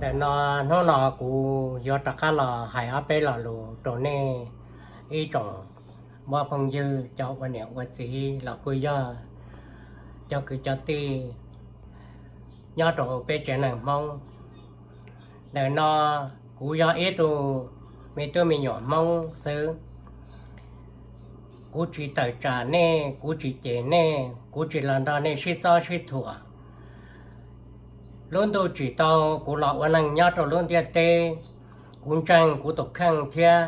Ntawm no, hnub no kuv yuav rov qab los hais ob peb lo lus rau nej ib tsoom muaj phooj ywg cov ua niam ua txiv los kuj yog cov kwv cov tij nyob rau hauv peb tsev neeg Hmoob. Ntawm no kuv yog ib tug me tub me nyuam Hmoob xwb. Kuv tsis tawm tsam nej, kuv tsis cem nej, kuv tsis los nrog nej sib txob sib thuam. Lub ntuj tsim tau kuv los ua neeg nyob rau lub ntiaj teb, kuv ntseeg kuv tus kheej thiab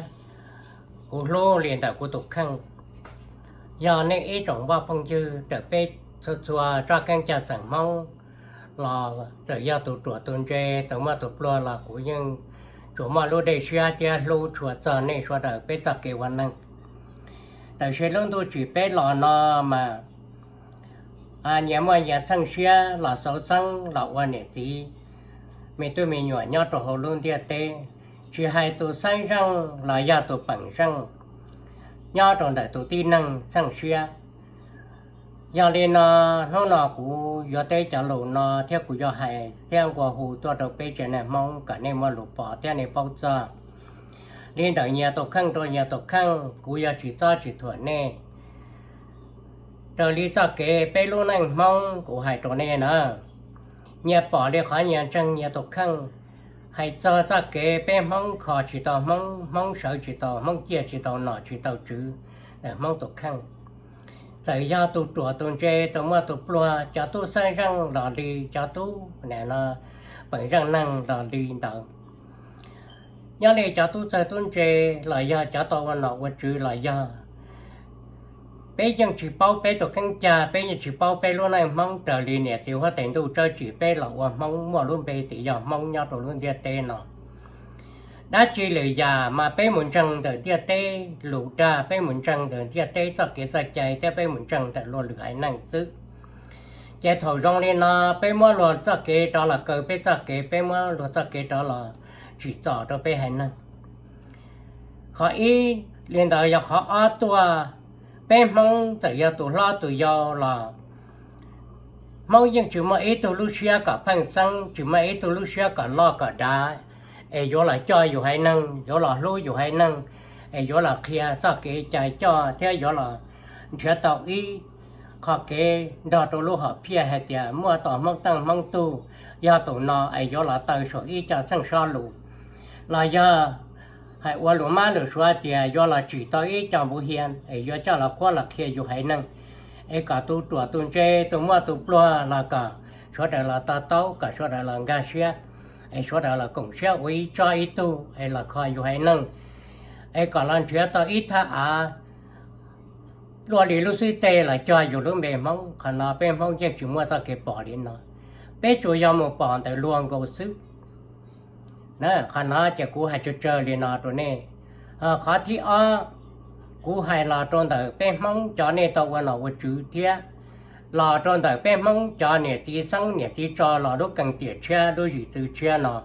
kuv hlub li ntawm kuv tus kheej. Yog nej ib tsoom muaj phooj ywg ntawm peb txhua txhua tsob keeb cag txeem Hmoob los txawm yog tus ruam tus ntse, tus muaj tus pluag los kuv yeej tsuas muaj lub dej siab thiab hlub tshua txog nej sawv daws peb txoj kev ua neeg. Tab sis lub ntuj tsim peb los no mas nyias muaj nyias txheej siab los xauv xeeb los ua niam txiv me tub me nyuam nyob rau hauv lub ntiaj teb, tsis hais tus xeeb zeej los yog tus peem zeej, nyob rau ntawm tus tib neeg txheej siab. Yog li no, hnub no kuv yuav teb cov lus no thiab kuv yuav hais thiab nqua hu tuaj rau peb tsev neeg Hmoob kom nej muaj lus pom thiab nej paub txog. Li ntawm nyias tus kheej rau nyias tus kheej, kuv yuav tsis txob tsis thuam nej. Raws li txoj kev peb lub neej Hmoob kuv hais rau nej na, nyias pom li qhov nyias ntseeg nyias tus kheej. Hais txog txoj kev peb Hmoob kho tsis tau Hmoob, Hmoob sawv tsis tau, Hmoob ciaj tsis tau nom tsis tau tswv ntawm Hmoob tus kheej. Txawm yog tus ruam tus ntse, tus muaj tus pluag, cov tub xeeb zeej los li, cov tub peem zeej neeg los li ntawd, nyob li cov tub txawj tub ntse los yog cov tau ua nom ua tswv los yog, peb yeej tsis paub peb tus kheej cag, peb yeej tsis paub peb lub neej Hmoob raws li niam txiv huab tais ntuj tsawb tsim peb los ua Hmoob muaj lub npe tias yog Hmoob nyob rau lub ntiaj teb no. Dab tsi lwm yam mas peb mus ntseeg ntawm ntiaj teb lus dag, peb mus ntseeg ntawm ntiaj teb txoj kev txoj cai thiab peb mus ntseeg ntawm luag lwm haiv neeg xwb. Ces thaum zoo li no, peb muab luag txoj kev rov los kaw peb txoj kev, peb muab luag txoj kev rov los tsim txom rau peb haiv neeg. Qhov ib, li ntawd yog qhov ob tuaj, peb Hmoob txawm yog tus hlob tus yau los Hmoob yeej tsis muaj ib tug lub siab kom pheej xeeb, tsis muaj ib tug lub siab kom loj kom dav, es yuav los coj yus haiv neeg, yuav los hlub yus haiv neeg, es yuav los qhia txoj kev cai coj thiab yuav los nrhiav tau ib qho kev nrog rau lub hom phiaj hais tias muaj tos Hmoob teej Hmoob tug, yog tus no es yuav los taw saum ib co txheej sob lus, los yog hais ua lus mab lus suav tias yuav los tsim tau ib co npuv hia es yuav coj los qhuab los qhia yus haiv neeg, es kom tus ruam tus ntse, tus muaj tus pluag los kom sawv daws los to taub, kom sawv daws los nkag siab, es sawv daws los koom siab ua ib tsob ib tug es los kho yus haiv neeg, es kom los nrhiav tau ib thaj av luaj li lub xib teg los cog yus lub npe Hmoob. Qhov no peb Hmoob yeej tsis muaj txoj kev pom li no, peb tsuas yog mus pom ntawm luag nkaus xwb. Qhov no ces kuv hais tsawg tsawg li no rau nej. Qhov thib ob, kuv hais los rau ntawm peb Hmoob cov nej tau ua nom ua tswv thiab los rau ntawm peb Hmoob cov niam txiv xeeb niam txiv tso los lub kees tiam tshiab lub zim txwv tshiab no,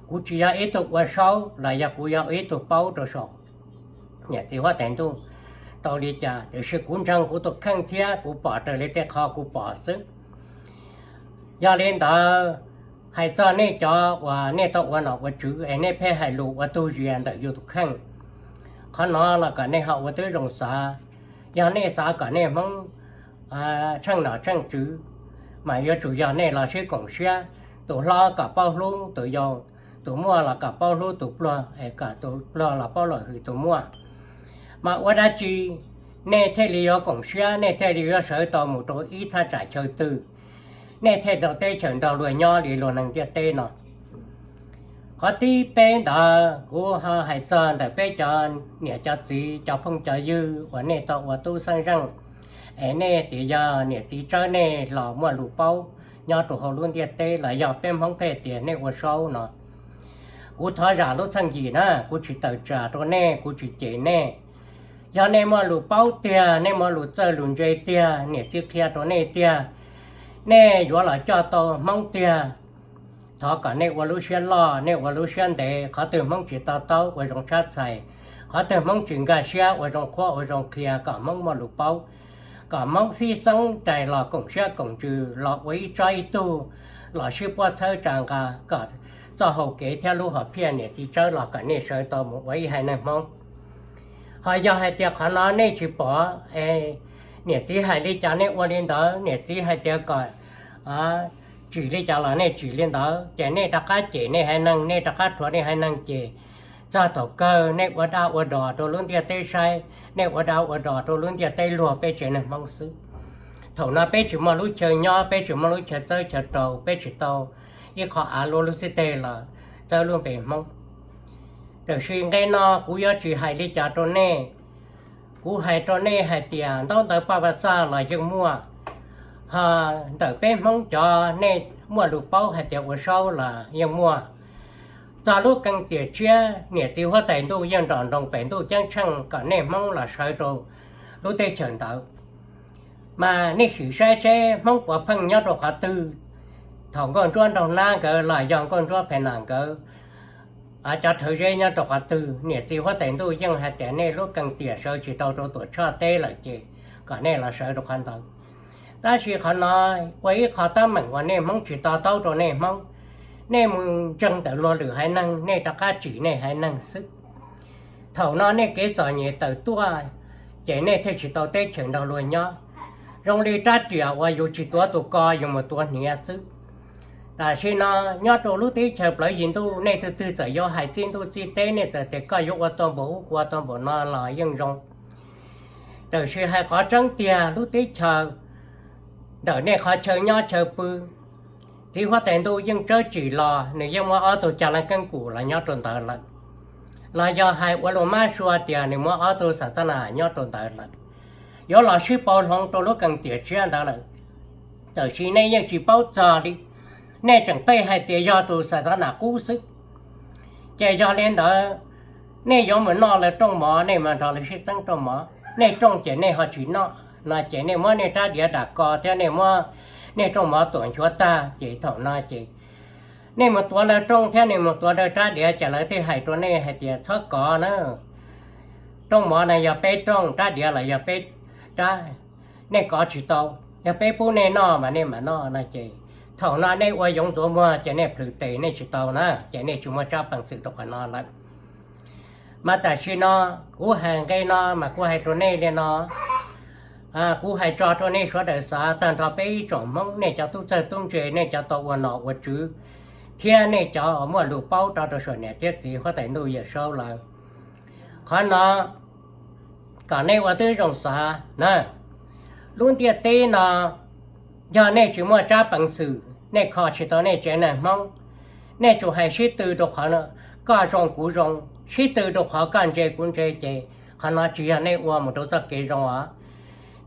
kuv tsis yog ib tug ua saub los yog kuv yog ib tug paub rau saum niam txiv huab tais ntuj tau li cas, tiam sis kuv ntseeg kuv tus kheej thiab kuv pom raws li tej qho kuv pom xwb. Yog li ntawd, hais txog nej cov uas nej tau ua nom ua tswv es nej pheej hais lus ua tug zias ntawm yus tus kheej, qhov no los kom nej ho ua tib zoo xav. Yog nej xav kom nej Hmoob tsheej nom tsheej tswv, mas yuav tsum yog nej los sib koom siab, tus hlob kom paub hlub tus yau, tus muaj los kom paub hlub tus pluag, es kom tus pluag los paub los hwm tus muaj. Mas ua dab tsi nej thiaj li yuav koom siab, nej thiaj li yuav sawv tau mus rau ib thaj tsam chaw twg, nej thiaj tau teb chaws nrog luag nyob li luag neeg ntiaj teb no. Qhov thib peb ntawd kuv ho hais txog ntawm peb cov niam cov txiv cov phooj cov ywg uas nej tau ua tub xeeb zeej, es nej tias yog niam txiv tsawb nej los muaj lus paub nyob rau hauv lub ntiaj teb los yog peb Hmoob pheej tias nej ua saub no. Kuv thov zam lub txheej yim na, kuv tsis tawm tsam rau nej, kuv tsis cem nej. Yog nej muaj lus paub tiag, nej muaj lus txawj lus ntse tiag, niam txiv qhia rau nej tiag, nej yuav los coj tau Hmoob tiag, thov kom nej ua lub siab loj, nej ua lub siab ntev. Qhov twg Hmoob tsis to taub ua zoo tshab txhais, qhov twg Hmoob tsis nkag siab ua zoo qhuab ua zoo qhia kom Hmoob muaj lus paub, kom Hmoob fij xeeb rais los koom siab koom ntsws los ua ib tsob ib tug, los sib puab txhawb tsa nqa kom txoj hau kev thiab lub hom phiaj niam txiv txawb los kom nej sawv tau mus ua ib haiv neeg Hmoob. Ho yog hais tias qhov no nej tsis pom, niam txiv hais li cas nej ua li ntawd, niam txiv hais tias kom tsim li cas los nej tsim li ntawd, ces nej rov qab cem nej haiv neeg, nej rov qab rhuav nej haiv neeg, ces txog thaum kawg nej ua dab ua dos rau lub ntiaj teb saib, nej ua dab ua dos rau lub ntiaj teb luag peb tsev neeg Hmoob xwb. Thaum no peb tsis muaj lub chaw nyob, peb tsis muaj lub chaw txawb chaw rau, peb tsis tau ib qho av luaj lub xib teg los txawb lub npe Hmoob. Tiam sis nqe no kuv yuav tsis hais li cas rau nej. Kuv hais rau nej hais tias ntaub ntawv paj vaj xaj los yeej muaj, ho ntawm peb Hmoob cov nej muaj lus paub hais tias ua saub los yeej muaj. Txog lub keeb tiam tshiab niam txiv huab tais ntuj yeej nrom nroos pem ntuj ceeb tsheej kom nej Hmoob los sawv rau lub teb chaws ntawd. Mas nej sim saib seb Hmoob puav pheej nyob rau qhov twg. Thaum nkauj ntsuab nraug nab nkawd los yog nkauj ntsuab phem nas nkawd, cov rhawv zeb nyob rau qhov twg, niam txiv huab tais ntuj yeej hais tias nej lub keeb tiam sawv tsis tau rau Tuam Tshoj teb lawm ces kom nej los sawv rau qhov ntawd. Tab sis qhov no ua ib qho teeb meem uas nej Hmoob tsis to taub rau nej Hmoob. Nej mus ntseeg ntawm luag lwm haiv neeg, nej rov qab tsim nej haiv neeg xwb. Thaum no nej kev txom nyem tawm tuaj, ces nej thiaj tsis tau teb chaws nrog luag nyob. Zoo li rab riam uas yus tsis tuav tus ko, yus mus tuav hniav xwb. Tam sim no nyob rau lub teb chaws plawv yim ntuj, nej twg twg txawm yuav hais txij ntuj txij teb, nej txawm tias koj yuav ua tau npaum ub ua tau npaum no los yeej zoo. Tiam sis hais qhov tseeb tiag, lub teb chaws ntawm nej qhov chaw nyob chaw pw, txiv huab tais ntuj yeej tsawb tsim los nws yeej muab ob tug cag leej keeb kum los nyob rau ntawd lawm. Los yog hais ua lus mab sua tias nws muab ob tug xa txab nas nyob rau ntawd lawm, yuav los sib pauv hloov rau lub keeb tiam tshiab ntawd lawm. Tiam sis nej yeej tsis paub txog li, nej tseem pheej hais tias yog tus xa txab nas qub xwb. Ces yog li ntawd, nej yuav mus noj lawv rooj mov, nej mus nrog lawv sib txeeb rooj mov, nej rooj ces nej ho tsis noj no ces nej muab nej rab diav dam ko thiab nej muab nej rooj mov tuam nchuav tag, ces thaum no ces nej mus tuav lawv rooj thiab nej mus tuav lawv rab diav, ces lawv thiaj hais rau nej hais tias txhob kov na, rooj mov na yog peb rooj, rab diav los yog peb rab, nej kov tsis tau, yog peb pub nej noj mas nej mam noj no ces thaum no nej ua yoov ntxuav muag ces nej plhws tes nej tsis tau na, ces nej tsis muaj tsab peev xwm rau qhov no lawm. Mas tam sim no kuv hais nqe no mas kuv hais rau nej li no, kuv hais tso rau nej sawv daws xav, tag nrho peb ib tsoom Hmoob, nej cov tub txawj tub ntse, nej cov tau ua nom ua tswv, thiab nej cov muaj lus paub rau rau saum niam thiab txiv huab tais ntuj Yawm Saub lawm. Qhov no kom nej ua tib zoo xav na, lub ntiaj teb no yog nej tsis muaj tsab peev xwm, nej kho tsis tau nej tsev neeg Hmoob, nej tsuas hais sib tw rau qhov koj zoo kuv zoo, sib tw rau qhov koj ntse kuv ntse ces qhov no tsis yog nej ua mus rau txoj kev zoo os.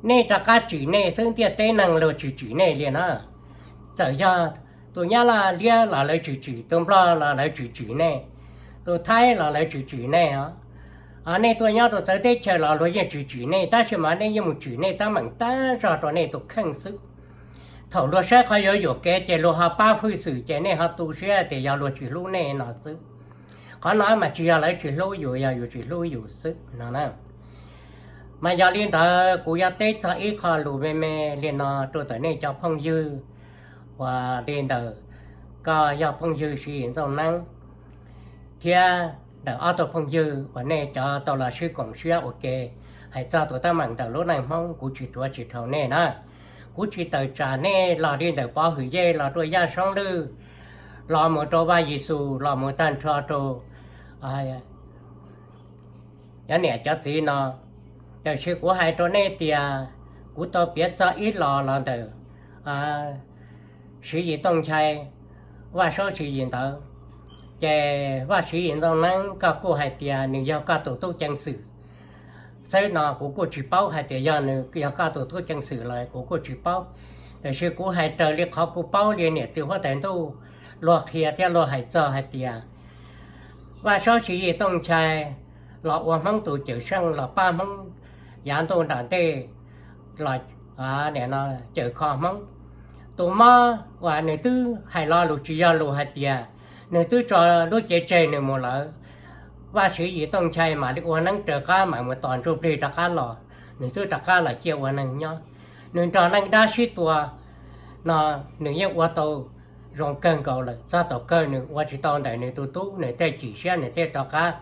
Nej rov qab tsim nej xwb, ntiaj teb neeg luag tsis tsim nej li na. Txawm yog tus Nyab Laj liab los lawv tsis tsim, tus Nplog los lawv tsis tsim nej, tus Thaib los lawv tsis tsim nej os. Nej tuaj nyob rau txawv teb chaws los luag yeej tsis tsim nej, tab sis mas nej yeej mus tsim nej teeb meem tab zog rau nej tus kheej xwb. Thaum luag saib qhov yuav yuam kev ces luag ho pab hwj xwm ces nej ho tu siab tias yog luag tsis hlub nej no xwb. Qhov no mas tsis yog lawv tsis hlub yus, yog yus tsis hlub yus xwb no na. Mas yog li ntawd kuv yuav teb txog ib qho lus me me li no rau ntawm nej cov phooj ywg uas li ntawm koj yog phooj ywg Siv Yis Ntxooj Neeb thiab ntawm ob tug phooj ywg uas nej cov tau los sib koom siab ua ke hais txog tus teeb meem ntawm lub neej Hmoob, kuv tsis ruam tsis dhau nej na. Kuv tsis tawm tsam nej los li ntawm Pov Hwm Yej los rau Yaj Soob Lwj, los mus rau Vaj Yexus, los mus tag nrho rau cov niam cov txiv no. Tiam sis kuv hais rau nej tias kuv tau piav txog ib los los ntawm Siv Yis Tooj Nchai, Vaj Saub Siv Yis ntawd, ces Vaj Siv Yis Ntxooj Neeb koj kuj hais tias nws yog koj tus tub ceev xwm xwb no, kuv kuj tsis paub hais tias yog nws yog koj tus tub ceev xwm los kuv kuj tsis paub. Tiam sis kuv hais raws li qhov kuv paub li niam txiv huab tais ntuj luag qhia thiab luag hais txog hais tias Vaj Saub Siv Yis Tooj Nchai los ua Hmoob tus cawm seej, los pab Hmoob yav ntuj nram ntej los cawm kho Hmoob. Tus mob uas nws twb hais lo lus tsis yog lus hais tias nws twb tso lub cev tseg nws mus lawm, Vaj Siv Yis Tooj Nchai mam li ua neeb raws qab mam mus tos ntsuj plig rov qab los, nws twb rov qab los ciaj ua neeg nyob. Nws nrog neej dab sib tua no, nws yeej ua tau zoo kawg nkaus lawm, txog thaum kawg nws ua tsis tau ntawm nws tus tub, nws thiaj chim siab, nws thiaj rov qab,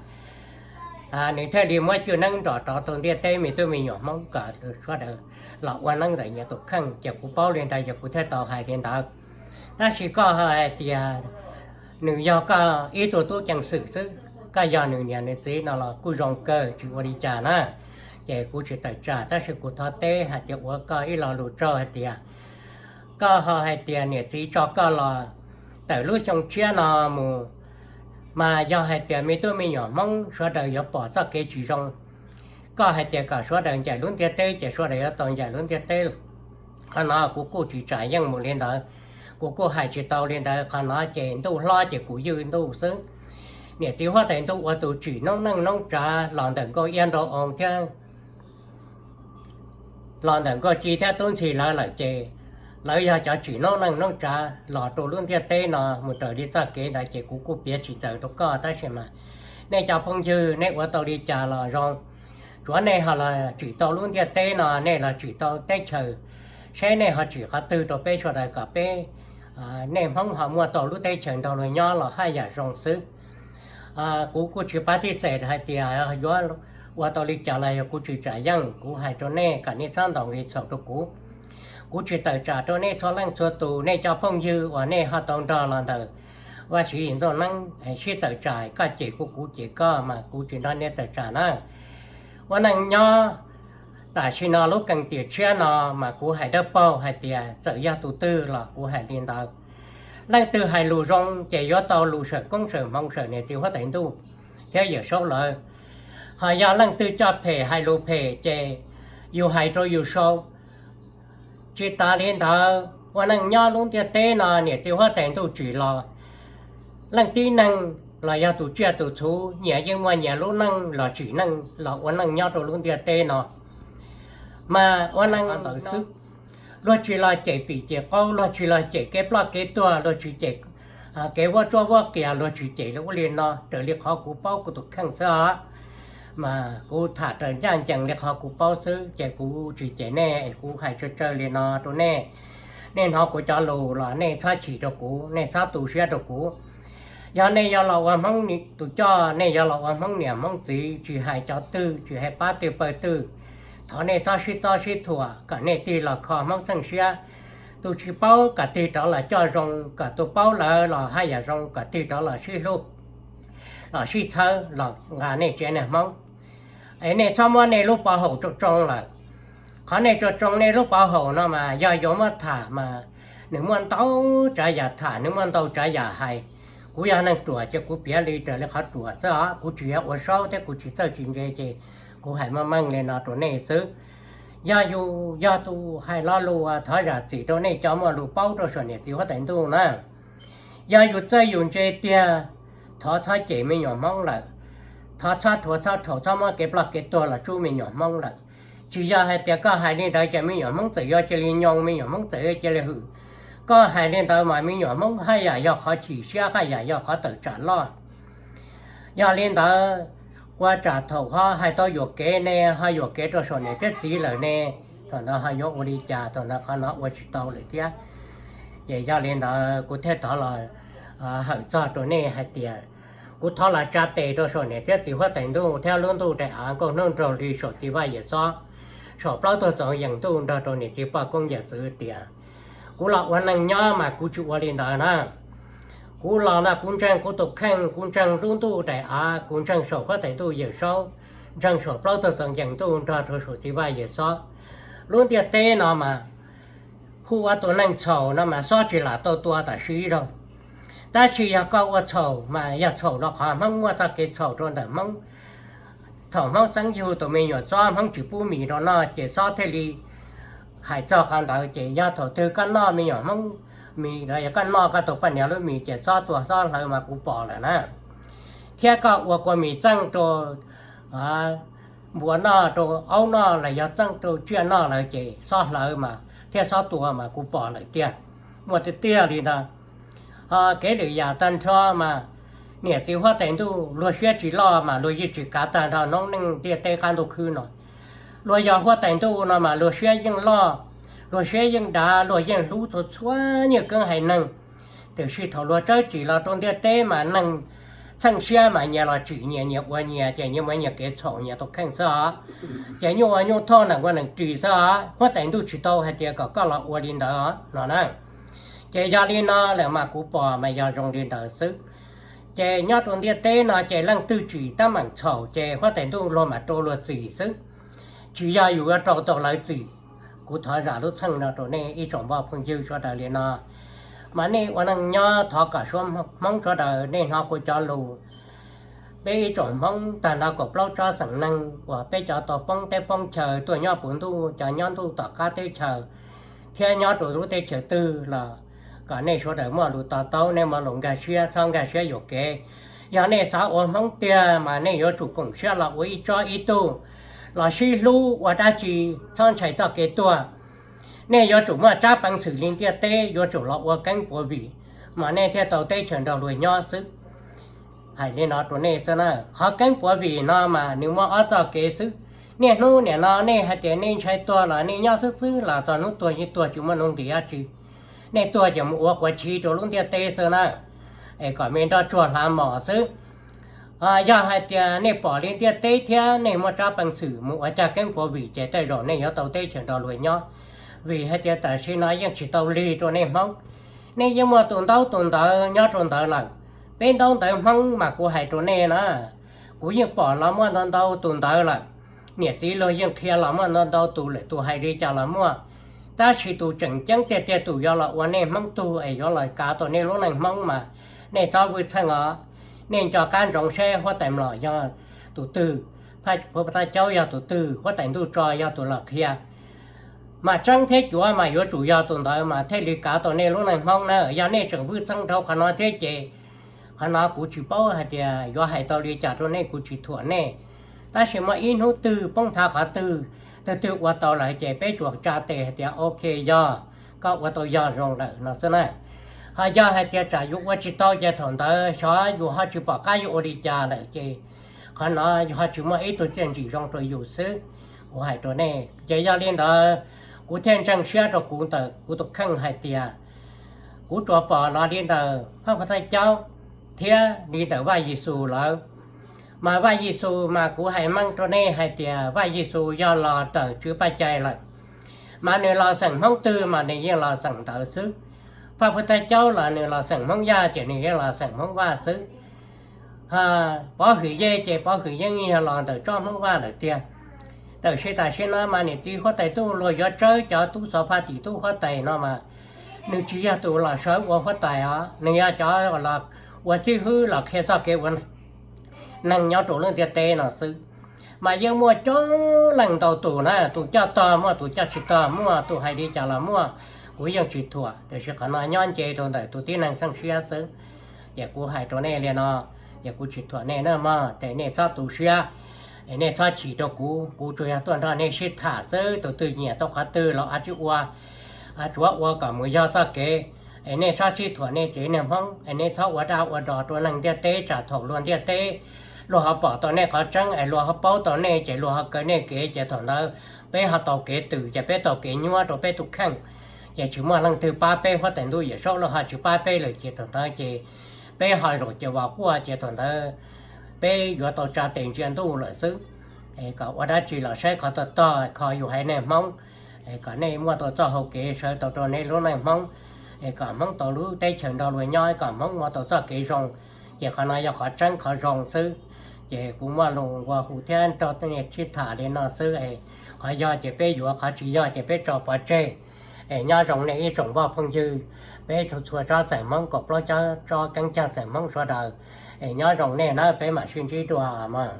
nws thiaj li muab cwj neeb nrov rau ntiaj teb me tub me nyuam Hmoob kom sawv daws los ua neeb ntawm nyias tus kheej. Ces kuv paub li ntawd ces kuv thiaj tau hais li ntawd. Tab sis koj hais tias nws yog koj ib tug tub ceev xwm xwb, koj yog nws niam nws txiv no los kuj zoo kawg, tsis ua li cas na. Ces kuv tsis tawm tsam, tab sis kuv thov teb hais tias ua koj ib lo lus tsaug hais tias koj ho hais tias niam txiv tso koj los tawm lub xyoo tshiab no mus, mas yog hais tias me tub me nyuam Hmoob sawv daws yuav pom txoj kev tsis zoo, koj hais tias kom sawv daws ncaim lub ntiaj teb ces sawv daws yuav tau ncaim lub ntiaj teb. Qhov no kuv kuj tsis tshaj yeej mus li ntawd, kuv kuj hais tsis tau li ntawd. Qhov no ces ntuj hlob ces kuv ywj ntuj xwb. Niam txiv huab tais ntuj ua tus tsim noob neej noob tsav los ntawm Nkauj Iab Nraug Oo thiab los ntawm Nkauj Ci thiab Tub Ntxhi lawv lawm ces lawv yog cov tsim noob neej noob tsav los rau lub ntiaj teb no mus raws li txoj kev ntawd ces kuv kuj piav tsis txawv rau koj. Tab sis mas nej cov phooj ywg nej ua tau li cas los zoo, tsuav nej ho los tsim tau lub ntiaj teb no, nej los tsim tau teb chaws, seb nej ho tsim qhov twg rau peb sawv daws kom peb, nej Hmoob ho muaj tau lub teb chaws nrog luag nyob los haj yam zoo xwb. Kuv kuj tsis pav tib xees hais tias yuav ua tau li cas los yog kuv tsis tshaj yeej, kuv hais rau nej kom nej txhob ntaus nqi txhaum rau kuv. Kuv tsis tawm tsam rau nej txhua leej txhua tus, nej cov phooj ywg uas nej ho tau nrog los ntawm Vaj Tswv Yim Ntxooj Neeb sib tawm tsam, koj cem kuv kuv cem koj mas kuv tsis nrog nej tawm tsam na. Ua neej nyob tam sim no lub keeb tiam tshiab no mas kuv hais dawb paug hais tias txawm yog tus twg los kuv hais li ntawd. Leej twg hais lus zoo ces yuav tau lus sawm koob sawm hmoov sawm niam txiv huab tais ntuj thiab Yawm Saub lawv. Ho yog leej twg coj phem hais lus phem ces yus hais rau yus sau. Tsis tas li ntawd, ua neej nyob lub ntiaj teb no niam txiv huab tais ntuj tsim los, leej tib neeg los yog tus tsiaj tus txhu nyias yeej muaj nyias lub neej los tsim neej los ua neej nyob rau lub ntiaj teb no. Mas ua neej ntawd xwb, luag tsis los cem pim cem qaub, luag tsis los cem kev ploj kev tuag, luag tsis cem kev vuab tsuab vuab qias, luag tsis cem li ub li no raws li qhov kuv paub kuv tus kheej xwb os. Mas kuv tham raws ncaj ncees li qhov kuv paub xwb ces kuv tsis cem nej es kuv hais tsawg tsawg li no rau nej. Nej hnov kuv cov lus los nej txhob chim rau kuv, nej txhob tu siab rau kuv. Yog nej yuav los ua Hmoob tus coj, nej yuav los ua Hmoob niam Hmoob txiv, tsis hais cov twg, tsis hais pab twg pawg twg, thov nej txhob sib txob sib thuam kom nej tig los kho Hmoob txheej siab. Tus tsis paub kom tig rov los coj zoo, kom tus paub lawm los haj yam zoo, kom tig rov los sib hlub, los sib txhawb, los nqa nej tsev neeg Hmoob. Es nej txhob muab nej lub pov haum tsoo tsoo lawm. Qhov nej tsoo tsoo nej lub pov haum no mas yog yuav muab tham mas nws muaj ntau tsav yam tham, nws muaj ntau tsav yam hais. Kuv yog neeg ruam ces kuv piav li raws li qhov ruam xwb os, kuv tsis yog ua saub thiab kuv tsis txawj tsis ntse ces kuv hais meej meej li no rau nej xwb. Yog yus yog tus hais lo lus uas thov zam txim rau nej cov muaj lus paub rau saum niam txiv huab tais ntuj na. Yog yus txawj yus ntse tiag, thov txhob cem me nyuam Hmoob lawm, thov txhob rhuav txhob rhaum, txhob muab kev ploj kev tuag los tsub me nyuam Hmoob lawm. Tsis yog hais tias koj hais li ntawd ces me nyuam Hmoob txawm yuav cia li nyoo, me nyuam Hmoob txawm yuav cia li hwm. Koj hais li ntawd mas me nyuam Hmoob haj yam yog qhov chim siab, haj yam yog qhov tawm tsam loj. Yog li ntawd, ua tsam thaum ho hais tau yuam kev ne, ho yuam kev rau saum niam thiab txiv lawm ne, thaum ntawd ho yuav ua li cas? Thaum ntawd qhov no ua tsis tau lawm thiab. Ces yog li ntawd kuv thiaj thov los hawm txog rau nej hais tias kuv thov los tsa tes rau saum niam thiab txiv huab tais ntuj thiab lub ntuj daim av nkauj hnub nraug hli, saum txiv vaj yawm xob, saum plaub tug txoov yeem ntuj nrog rau niam txiv poj koob yawm txwv tias kuv los ua neej nyob mas kuv tsis ua li ntawd na. Kuv los no kuv ntseeg kuv tus kheej, kuv ntseeg lub ntuj daim av, kuv ntseeg saum huab tais ntuj yawm saub, ntseeg saum plaub tug txoov yeem ntuj nrog rau saum txiv vaj yawm xob. Lub ntiaj teb no mas hu ua tus neeg txhaum no mas xob tsis lam tau tua tam sim zaug. Tab sis yog koj ua txhaum mas yog txhaum rau qhov Hmoob muaj txoj kev txhaum rau ntawm Hmoob. Thaum Hmoob txeeb yug tus me nyuam xob, Hmoob tsis pub mis rau noj ces xob thiaj li hais txog qhov ntawd. Ces yog thaum twg koj noj me nyuam Hmoob mis los yog koj noj koj tus poj niam lub mis ces xob tua xob hlawv mas kuv pom lawm na. Thiab koj ua kua mis txeej rau npua noj, rau aub noj los yog txeej rau tsiaj noj lawm ces xob hlawv mas thiab xob tua mas kuv pom lawm tiag. Muaj tiag tiag li ntawd. Ho kev lwm yam tag nrho mas niam txiv huab tais ntuj luag siab tsis loj mas luag yeej tsis kav tag nrho noob neej ntiaj teb qab ntuj khwb no. Luag yog huab tais ntuj no mas luag siab yeej loj, luag siab yeej dav, luag yeej hlub txhua txhua nyuag keeb haiv neeg. Tiam sis thaum luag tsawb tsim los rau ntiaj teb mas neeg txheej siab mas nyias los tsim nyias, nyias ua nyias, ces nyias muaj nyias kev txhaum nyias tus kheej xwb os. Ces nyuj ua nyuj thoj, neeg ua neeg ris xwb os. Huab tais ntuj tsis tau hais tias kom koj los ua li ntawd os no na. Ces yog li no lawm mas kuv pom mas yog zoo li ntawd xwb. Ces nyob rau ntiaj teb no ces leej twg tsim teeb meem txhaum ces huab tais ntuj luag mam rau luag txim xwb, tsis yog yus yuav rau tau lawv txim. Kuv thov zam lub txim no rau nej ib tsoom npoj phooj ywg sawv daws li no. Mas nej ua neej nyob thov kom suav Hmoob sawv daws nej hnov kuv cov lus. Peb ib tsoom Hmoob tag nrho kaum plaub tsob xeem neeg uas peb cov tau poob teb poob chaw tuaj nyob puv ntuj, cov nyob ntuj tom qab teb chaws, thiab nyob rau lub teb chaws twg los kom nej sawv daws muaj lus to taub, nej muaj lus nkag siab, txhob nkag siab yuam kev. Yog nej xav ua Hmoob tiag mas nej yuav tsum koom siab los ua ib tsob ib tug, los sib hlub ua dab tsi, txhob ntshai txoj kev tuag. Nej yuav tsum muaj tsab peev xwm li ntiaj teb, yuav tsum los ua keeb puav vim, mas nej thiaj tau teb chaws nrog luag nyob xwb. Hais li no rau nej xwb na, qhov keeb puav vim no mas nws muaj ob txoj kev xwb. Niaj hnub nim no nej hais tias nej ntshai tuag los nej nyob xwb xwb los txog hnub tuag yeej tuag tsis muaj nuj nqis dab tsi. Nej tuag ces mus ua quav chiv rau lub ntiaj teb xwb na, es kom me nroj tsuag hlav mos xwb. Yog hais tias nej pom li ntiaj teb thiab nej muaj tsab peev xwm mus ua caj keeb puav vim ces tej zaum nej yuav tau teb chaws nrog luag nyob. Vim hais tias tam sim no yeej tsis tau lig rau nej Hmoob. Nej yeej muaj tus ntaub tus ntawv nyob rau ntawd lawm. Peb ntaub ntawv Hmoob mas kuv hais rau nej na, kuv yeej pom los muaj ntau ntau tus ntawv lawm. Niam txiv luag yeej qhia los muaj ntau ntau tus lawm, tus hais li cas los muaj. Tab sis tus tseem ceeb tiag tiag tus yuav los ua nej Hmoob tug es yuav los kav tau nej lub neej Hmoob mas nej txhob vwj txheej os. Nej nco qab ntsoov seb huab tais mlom yog tus twg, phab thaj caub yog tus twg, huab tais ntuj tso yog tus los qhia. Mas tseeb thiab cuav mas yuav tsum yog tus ntawd mas thiaj li kav tau nej lub neej Hmoob na. Yog nej tseem vwj txheej dhau qhov no thiab ces qhov no kuv tsis paub hais tias yuav hais tau li cas rau nej, kuv tsis thuam nej. Tab sis muaj ib hnub twg poob thav qhov twg, tus twg ua tau lawm ces peb tsuas tsa tes hais tias ok, yog koj ua tau yog zoo lawm no xwb na. Ho yog hais tias tsam yus ua tsis tau ces thaum ntawd xyov yus ho tsis pom qab yuav ua li cas lawm ces qhov no yus ho tsis muaj ib tug txiaj ntsim zoo rau yus xwb. Kuv hais rau nej ces yog li ntawd, kuv thiaj ntseeg siab rau kuv ntawm kuv tus kheej hais tias kuv tsuas pom los li ntawm phab pha thaj caub thiab li ntawm Vaj Yexus lawm. Mas Vaj Yexus mas kuv hais meej rau nej hais tias Vaj Yexus yog los ntawm Tswv Paj Cai lawm. Mas nws los xeem Hmoob twg mas nws yeej los xeem ntawd xwb. Phab pha thaj caub los nws los xeem Hmoob Yaj ces nws yeej los xeem Hmoob Vaj xwb. Pov Hwm Yej ces Pov Hwm Yej yeej yog los ntawm tsob Hmoob Vaj lawm tiag. Tam sim tam sim no mas niam txiv huab tais ntuj luag yuav tsawb cov tub xov phaj tim tub huab tais no mas nws tsis yog tus los sawv ua huab tais os, nws yog cov los ua xib hwb los qhia txoj kev ua neeg nyob rau lub ntiaj teb no xwb. Mas yeej muaj coob leej ntau tus na, tus coj tog muaj, tus coj tsis tog muaj, tus hais li cas los muaj, kuv yeej tsis thuam. Tiam sis qhov no nyob nce rau ntawm tus tib neeg txheej siab xwb. Ces kuv hais rau nej li no, ces kuv tsis thuam nej na mog, ces nej txhob tu siab, es nej txhob chim rau kuv, kuv tsuas yog tuaj nrog nej sib tham xwb. Tus twg nyiam tau qhov twg los a tsis ua, tsuav ua kom mus yog txoj kev. Es nej txhob sib thuam nej tsev neeg Hmoob, es nej txhob ua daj ua dog rau neeg ntiaj teb, tsam thaum luag ntiaj teb luag ho pom tau nej qhov tseeb es luag ho paub tau nej ces luag ho kaw nej kev ces thaum ntawd peb ho tau kev twm ces peb tau kev nyuaj rau peb tus kheej. Ces tsis muaj leej twg pab peb, huab tais ntuj Yawm Saub los ho tsis pab peb lawm ces thaum ntawd ces peb ho zaum ces vam quaj ces thaum ntawd peb yuav tau tsa tes ntsia ntuj lawm xwb. Es kom ua dab tsi los saib qhov tog tog, qhov yus haiv neeg Hmoob, es kom nej muaj tau txoj hau kev sawv tau rau nej lub neej Hmoob, es kom Hmoob tau lub teb chaws nrog luag nyob, kom Hmoob muaj tau txoj kev zoo. Ces qhov no yog qhov tseeb qhov zoo xwb. Ces kuv muaj lus nqua hu thiab nrog nej sib tham li no xwb es, qhov yog ces peb yuav, qhov tsis yog ces peb tso pov tseg. Es nyob zoo nej ib tsoom npoj phooj ywg, peb txhua txhua tsob xeem Hmoob, kaum plaub tsob keeb cag xeem Hmoob sawv daws. Es nyob zoo nej na, peb mam sib ntsib dua mog.